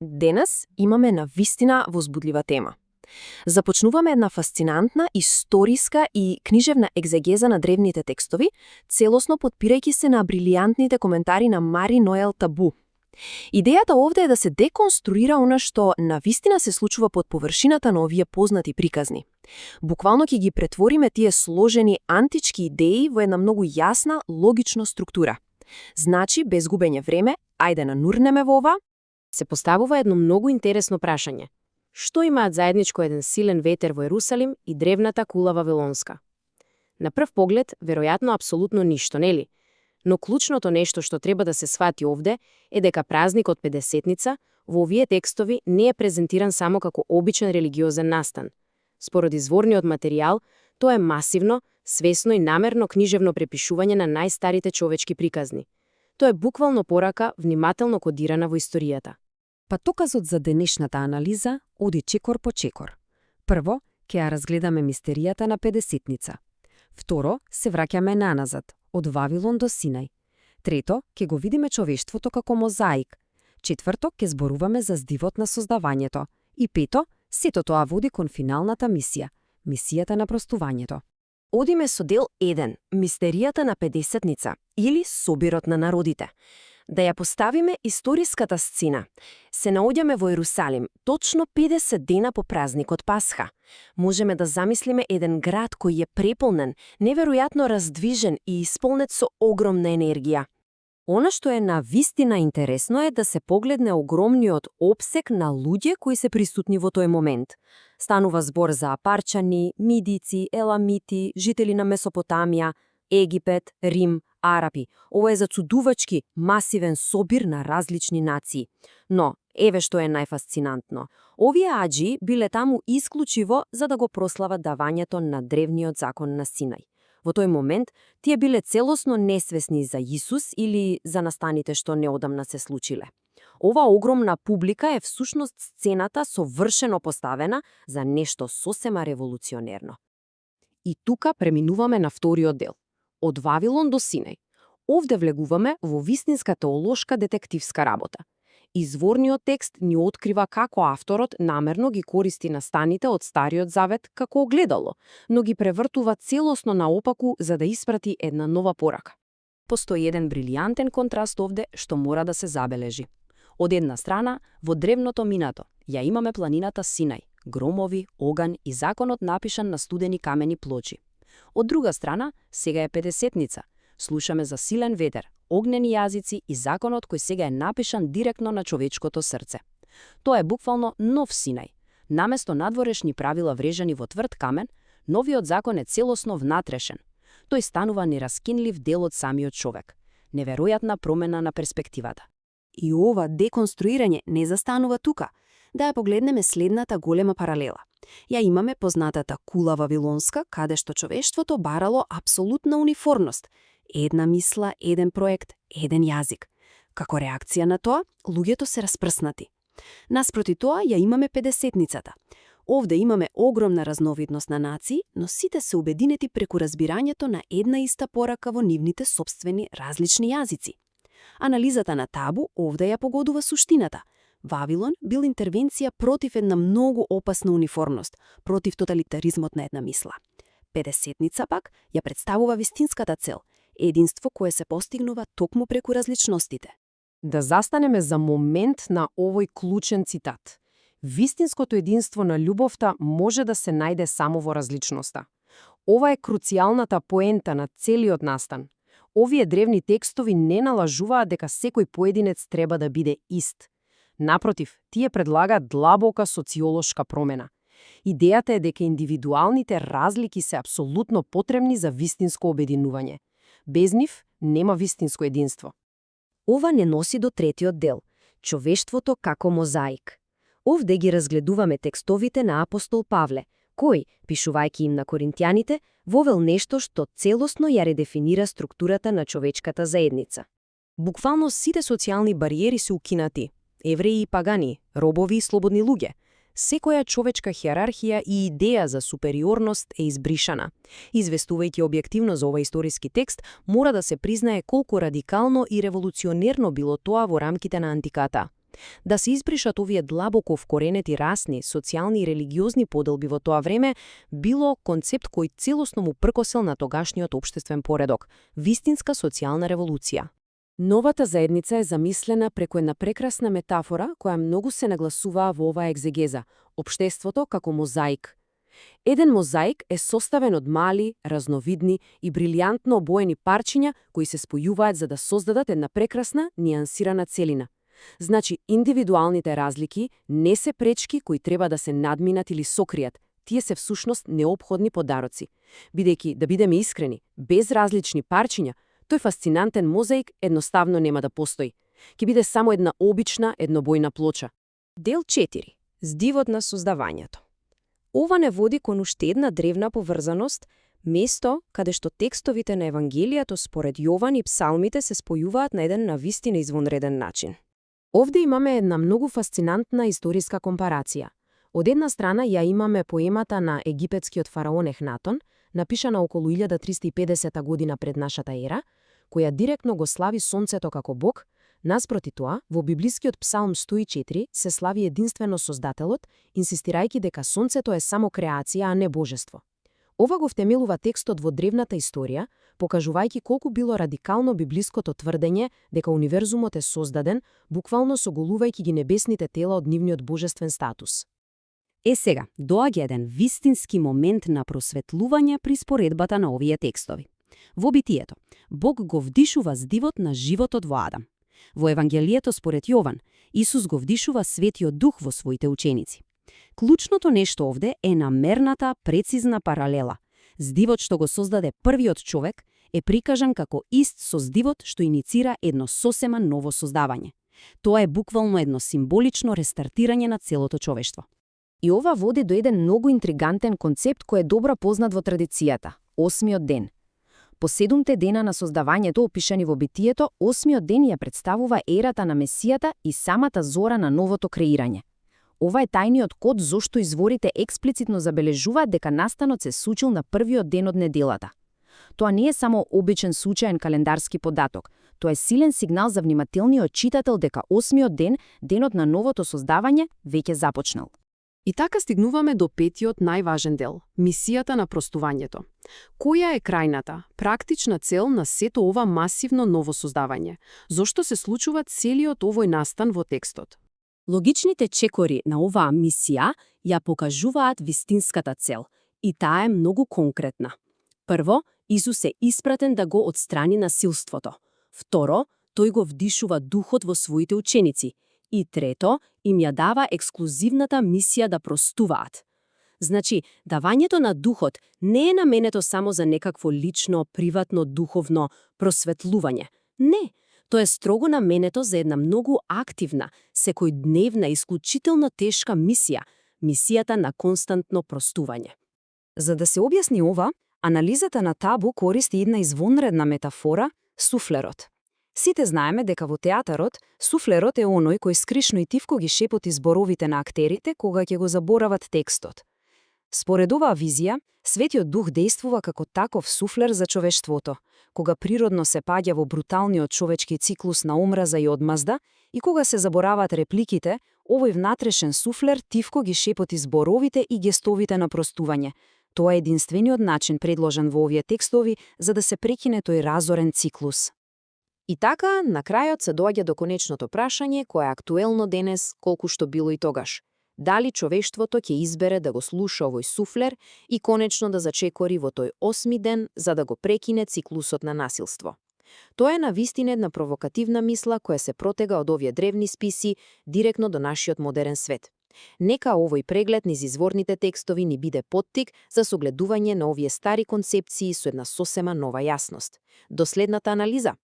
Денес имаме навистина возбудлива тема. Започнуваме една фасцинантна, историска и книжевна екзегеза на древните текстови, целосно подпирајќи се на брилијантните коментари на Мари Ноел Табу. Идејата овде е да се деконструира она што навистина се случува под површината на овие познати приказни. Буквално ќе ги претвориме тие сложени антички идеи во една многу јасна, логична структура. Значи, без губење време, ајде нанурнеме во ова. Се поставува едно многу интересно прашање. Што имаат заедничко еден силен ветер во Ерусалим и древната кула Вавилонска? На прв поглед, веројатно апсолутно ништо, нели? Но клучното нешто што треба да се свати овде е дека празникот Педесетница во овие текстови не е презентиран само како обичен религиозен настан. Според изворниот материјал, тоа е масивно, свесно и намерно книжевно препишување на најстарите човечки приказни. Тоа е буквално порака внимателно кодирана во историјата. Патоказот за денешната анализа оди чекор по чекор. Прво, ќе ја разгледаме мистеријата на Педесетница. Второ, се враќаме наназад, од Вавилон до Синај. Трето, ќе го видиме човештвото како мозаик. Четврто, ќе зборуваме за здивот на создавањето. И пето, сето тоа води кон финалната мисија, мисијата на простувањето. Одиме со дел 1, мистеријата на Педесетница, или собирот на народите. Да ја поставиме историската сцена. Се наоѓаме во Ерусалим, точно 50 дена по празникот Пасха. Можеме да замислиме еден град кој е преполнен, неверојатно раздвижен и исполнет со огромна енергија. Она што е навистина интересно е да се погледне огромниот опсек на луѓе кои се присутни во тој момент. Станува збор за апарчани, мидици, еламити, жители на Месопотамија, Египет, Рим, Арапи. Ова е зацудувачки, масивен собир на различни нации. Но, еве што е најфасцинантно. Овие аџи биле таму исклучиво за да го прослават давањето на древниот закон на Синај. Во тој момент, тие биле целосно несвесни за Исус или за настаните што неодамна се случиле. Ова огромна публика е всушност сцената совршено поставена за нешто сосема револуционерно. И тука преминуваме на вториот дел. Од Вавилон до Синај. Овде влегуваме во вистинска теолошка детективска работа. Изворниот текст ни открива како авторот намерно ги користи настаните од Стариот Завет како огледало, но ги превртува целосно наопаку за да испрати една нова порака. Постои еден брилијантен контраст овде што мора да се забележи. Од една страна, во древното минато, ја имаме планината Синај, громови, оган и законот напишан на студени камени плочи. Од друга страна, сега е Педесетница. Слушаме за силен ветер, огнени јазици и законот кој сега е напишан директно на човечкото срце. Тоа е буквално нов Синај. Наместо надворешни правила врежани во тврд камен, новиот закон е целосно внатрешен. Тој станува нераскинлив дел од самиот човек. Неверојатна промена на перспективата. И ова деконструирање не застанува тука. Да ја погледнеме следната голема паралела. Ја имаме познатата кула Вавилонска, каде што човештвото барало апсолутна униформност. Една мисла, еден проект, еден јазик. Како реакција на тоа, луѓето се распрснати. Наспроти тоа ја имаме Педесетницата. Овде имаме огромна разновидност на нации, но сите се убединети преку разбирањето на една иста порака во нивните собствени различни јазици. Анализата на Табу овде ја погодува суштината. Вавилон бил интервенција против една многу опасна униформност, против тоталитаризмот на една мисла. Педесетница пак ја представува вистинската цел, единство кое се постигнува токму преку различностите. Да застанеме за момент на овој клучен цитат. Вистинското единство на љубовта може да се најде само во различноста. Ова е круцијалната поента на целиот настан. Овие древни текстови не налажуваат дека секој поединец треба да биде ист. Напротив, тие предлагаат длабока социолошка промена. Идејата е дека индивидуалните разлики се апсолутно потребни за вистинско обединување. Без нив нема вистинско единство. Ова не носи до третиот дел – човештвото како мозаик. Овде ги разгледуваме текстовите на апостол Павле, кој, пишувајќи им на коринтјаните, вовел нешто што целосно ја редефинира структурата на човечката заедница. Буквално сите социјални бариери се укинати. Евреи и пагани, робови и слободни луѓе. Секоја човечка хиерархија и идеја за супериорност е избришана. Известувајќи објективно за овој историски текст, мора да се признае колку радикално и револуционерно било тоа во рамките на антиката. Да се избришат овие длабоко вкоренети расни, социјални и религиозни поделби во тоа време било концепт кој целосно му пркосел на тогашниот општествен поредок, вистинска социјална револуција. Новата заедница е замислена преку една прекрасна метафора која многу се нагласуваа во оваа екзегеза – општеството како мозаик. Еден мозаик е составен од мали, разновидни и брилјантно обоени парчиња кои се спојуваат за да создадат една прекрасна, нијансирана целина. Значи, индивидуалните разлики не се пречки кои треба да се надминат или сокријат, тие се всушност неопходни подароци. Бидејќи, да бидеме искрени, без различни парчиња, тој фасцинантен мозаик едноставно нема да постои. Ќе биде само една обична, еднобојна плоча. Дел 4. Здивот на создавањето. Ова не води кон уште една древна поврзаност, место каде што текстовите на Евангелијето според Јован и псалмите се спојуваат на еден навистина извонреден начин. Овде имаме една многу фасцинантна историска компарација. Од една страна ја имаме поемата на египетскиот фараон Ехнатон, напишана околу 1350 година пред нашата ера, која директно го слави сонцето како бог. Наспроти тоа, во библискиот псалм 104 се слави единствено Создателот, инсистирајќи дека сонцето е само креација, а не божество. Ова го втемелува текстот во древната историја, покажувајќи колку било радикално библиското тврдење дека универзумот е создаден, буквално соголувајќи ги небесните тела од нивниот божествен статус. Сега, доаѓа еден вистински момент на просветлување при споредбата на овие текстови. Во битието, Бог го вдишува здивот на животот во Адам. Во Евангелието според Јован, Исус го вдишува Светиот Дух во своите ученици. Клучното нешто овде е намерната, прецизна паралела. Здивот што го создаде првиот човек е прикажан како ист со здивот што иницира едно сосема ново создавање. Тоа е буквално едно символично рестартирање на целото човештво. И ова води до еден многу интригантен концепт кој е добро познат во традицијата – осмиот ден. По 7 дена на создавањето опишани во битието, осмиот ден ја представува ерата на Месијата и самата зора на новото креирање. Ова е тајниот код зошто изворите експлицитно забележуваат дека настанот се случил на првиот ден од неделата. Тоа не е само обичен случаен календарски податок, тоа е силен сигнал за внимателниот читател дека осмиот ден, денот на новото создавање, веќе започнал. И така стигнуваме до петиот најважен дел – мисијата на простувањето. Која е крајната, практична цел на сето ова масивно ново создавање? Зошто се случува целиот овој настан во текстот? Логичните чекори на оваа мисија ја покажуваат вистинската цел, и таа е многу конкретна. Прво, Исус е испратен да го отстрани насилството. Второ, тој го вдишува духот во своите ученици. И трето, им ја дава ексклузивната мисија да простуваат. Значи, давањето на духот не е наменето само за некакво лично, приватно, духовно просветлување. Не, тоа е строго наменето за една многу активна, секојдневна, исклучително тешка мисија, мисијата на константно простување. За да се објасни ова, анализата на Табу користи една извонредна метафора – суфлерот. Сите знаеме дека во театарот, суфлерот е оној кој скришно и тивко ги шепоти зборовите на актерите кога ќе го заборават текстот. Според оваа визија, Светиот Дух действува како таков суфлер за човештвото, кога природно се паѓа во бруталниот човечки циклус на омраза и одмазда и кога се забораваат репликите, овој внатрешен суфлер тивко ги шепоти зборовите и гестовите на простување. Тоа е единствениот начин предложен во овие текстови за да се прекине тој разорен циклус. И така, на крајот се доаѓа до конечното прашање кое е актуелно денес, колку што било и тогаш. Дали човештвото ќе избере да го слуша овој суфлер и конечно да зачекори во тој осми ден за да го прекине циклусот на насилство. Тоа е навистина една провокативна мисла која се протега од овие древни списи директно до нашиот модерен свет. Нека овој преглед низ изворните текстови ни биде поттик за согледување на овие стари концепции со една сосема нова јасност. До следната анализа!